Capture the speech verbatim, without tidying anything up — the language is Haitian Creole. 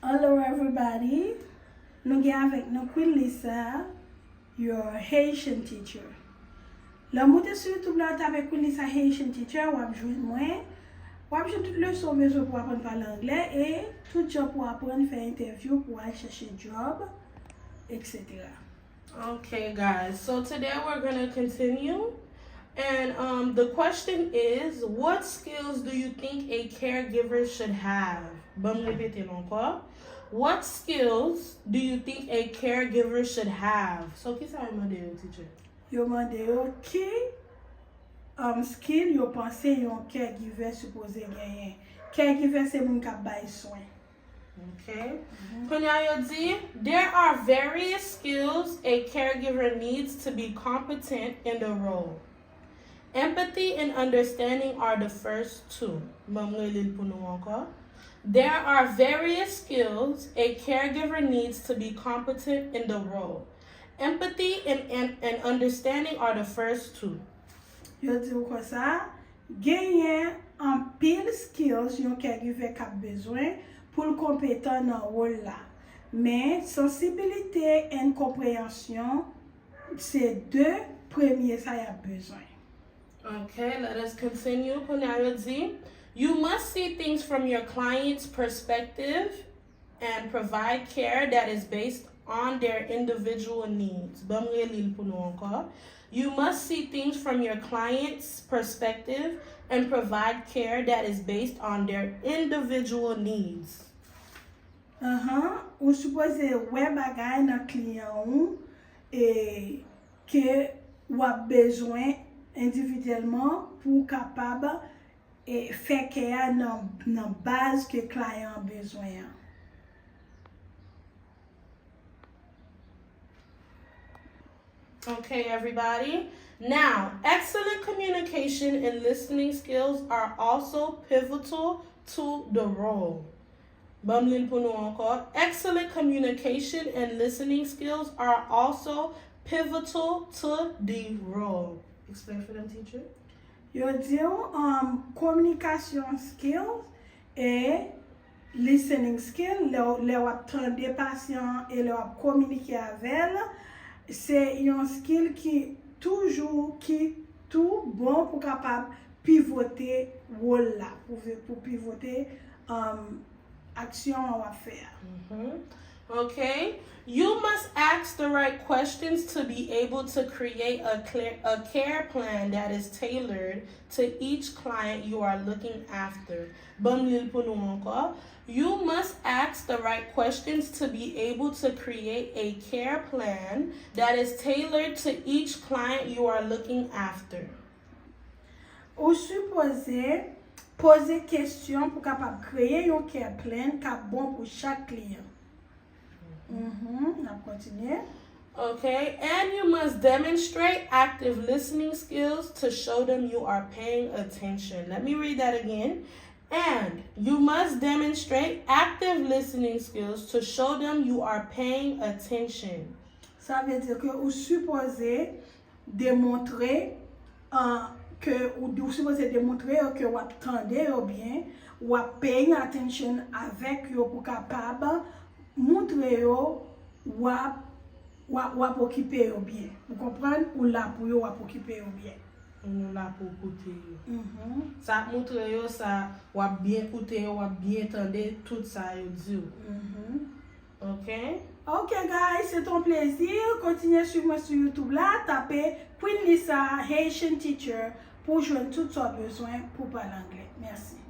Hello everybody. Nou gen avèk nou Queen Lisa, your Haitian teacher. Lè w moute sou YouTube la, w tape Queen Lisa Haitian teacher, w ap jwenn mwen. W ap jwenn tout leson w bezwen pou w aprann pale anglè e tout jan pou w aprann fè entèvyou, pou w al chèche djòb, et cetera. Okay, guys, so today we're gonna continue. And um, the question is, what skills do you think a caregiver should have? Ban m repete l ankò. What skills do you think a caregiver should have? So, kisa yo mande yo, teacher? Yo mande yo ki um, skill yo panse yon caregiver sipoze genyen. Caregiver se moun k ap bay swen. Okay. Kounye a yo di, there are various skills a caregiver needs to be competent in the role. Empathy and understanding are the first two. Ban m rele l pou nou ankò. There are various skills a caregiver needs to be competent in the role. Empathy and, and, and understanding are the first two. Yo di w konsa, genyen anpil skills yon caregiver k ap bezwen pou l konpetan nan wòl la. Men, sansibilite and konpreyansyon se de premye sa y ap bezwen. Okay, let us continue. Kounye a yo di, you must see things from your client's perspective and provide care that is based on their individual needs. Ban m reli l pou nou ankò. You must see things from your client's perspective and provide care that is based on their individual needs. Ahan, ou sipoze wè bagay nan kliyan ou e ke w ap bezwen endividyèlman pou w kapab e fè kè a nan, nan baz ke client an bezwen an. Okay, everybody. Now, excellent communication and listening skills are also pivotal to the role. Ban m li l pou nou ankò. Excellent communication and listening skills are also pivotal to the role. Explain for them, teacher. Yo di w um, communication skills e listening skill, lè w ap tande pasyan an e lè w ap kominike avè l, se yon skill ki toujou, ki tou bon pou kapab pivote wòl la, pou, pou pivote um, aksyon an w ap fè a. Mm-hmm. Okay. You must ask the right questions to be able to create a, clear, a care plan that is tailored to each client you are looking after. Ban m li l pou nou ankò. You must ask the right questions to be able to create a care plan that is tailored to each client you are looking after. Ou sipoze poze kesyon pou kapab kreye yon care plan k ap bon pou chak kliyan. Mhm, n ap kontinye. Okay, and you must demonstrate active listening skills to show them you are paying attention. Let me read that again. And you must demonstrate active listening skills to show them you are paying attention. Sa vle di ke ou sipoze demontre uh, ke ou, ou sipoze demontre yo ke w ap tande yo byen, w ap paying attention avèk yo pou kapab moutre yo w ap w ap, w ap okipe yo byen. Ou konprann? Ou la pou yo, w ap okipe yo byen. Ou la pou koute yo. Mhm. Sa ap moutre yo sa, w ap byen koute yo, w ap byen tande tout sa yo di w. Mhm. Ok? Ok guys, se ton plezi. Kontinye swiv mwen sou YouTube la, tape Queen Lisa Haitian Teacher pou jwenn tout sa w bezwen pou pale anglè. Mèsi.